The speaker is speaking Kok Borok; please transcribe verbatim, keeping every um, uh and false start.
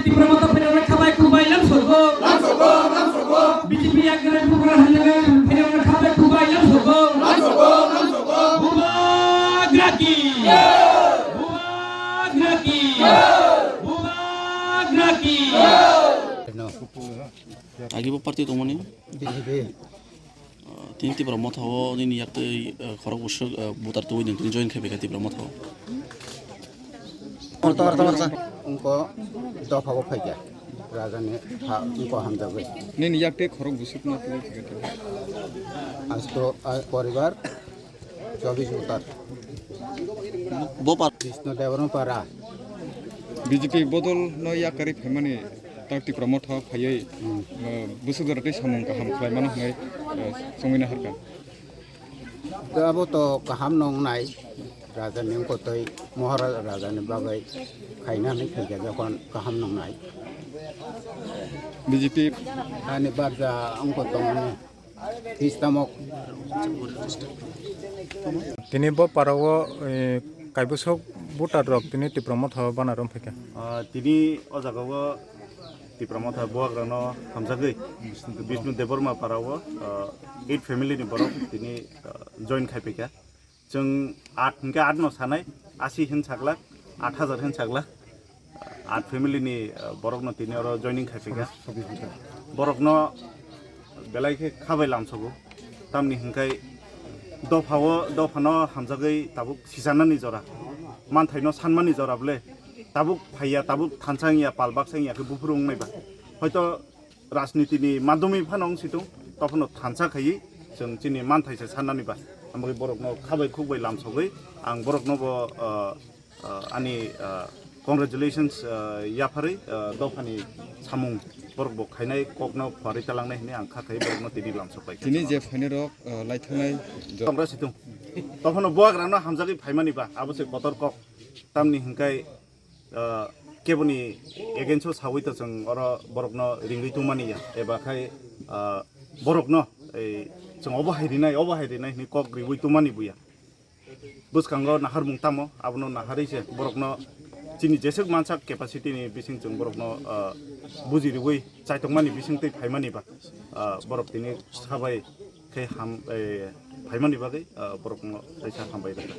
Tipra Motha phainai khabai kubai lam sorgo. Lam sorgo, lam sorgo. B J P yakre Tipra Motha phainai khabai kubai lam sorgo. Lam sorgo, lam sorgo. Bubagra ki. Bubagra ki. Bubagra ki. Agi bo party tongmani? B J P. Tini Tipra Motha o nini yak twi, eh, khorok bwswk, eh, voter twi nung tini join khai phaikha Tipra Motha o. Orta, orta, orta. Wngkha dopha o phaikha. Raja ni ha wngkha hamjagwi. Nini yak twi khorok bwswk no twi phaikha. Asto, ah, poribar chobis voter. Bo par- Krishna Debbarma para. B J P bodol no yak kwrwi phaimani. Tak Tipra Motha phaiwi, hmm, eh, bwswk jora tei samung kaham khlai mano hwnwi, eh, chongwi naharkha. Da abo to kaham nongnai, raja ni wngkotwi Maharaja raja ni bagwi khaina hinwi khaikha jokhon kaham nongnai. B J P ani barja wngkotongmani. Tini bo parao, eh, kaibwswk voter rok tini Tipra Motha o bana rom phaikha. Ah, tini o jaga o Tipra Motha buagrano hamjagwi Bishnu Debbarma parao, ah, eight family ni borok tini, ah, join khai phaikha. Chwng at hinkhe at no sanai, asi hin sakla, at hajar hin sakla. At family ni, uh, borokno tini oro joining khai phaikha. Borokno belai khe khabai lamsogo. Tamni hinkhai dophao, dophano hamjagwi tabuk sijanani jora, manthaino sanmani jora bole tabuk phaiya, tabuk thansa wngya, pal baksa wngya khe buphuru wngnaiba. Hoito rajniti ni madhyami phano wng situng, tophano thansa khaiwi chwng chini manthaisa sannani ba. Amogwi borokno khabai khukbai lamsogwi ang borokno bo, uh, uh, ani, uh, congratulations, uh, yapharwi, uh, dophani samung borok bo khainai kokno phuarwi talangnai hinwi ang kha khai borokno tini lamsok pai kha. Tini je phainai rok, uh, laithangnai jo- Tongra situng. Tophano buagrano hamjagwi phaimani ba, abo se kotor kok. Tamni hinkhai, uh, keboni against o sawi to chwng oro borokno ringwi tongmani ya, eba khai, uh, borokno ei chwng obo hai rinai, obo hai rinai hinwi kok riwi tongmani buya. Bwskango naharmung tamo, abono naharwi se borokno chini jeswk mansak capacity ni bising chwng borokno, ah, buji riwi chaitokmani bising twi phaimani ba, ah, borok tini sabai khe ham, eh, phaimani bagwi, ah, borokno kaisa hambai rwkha.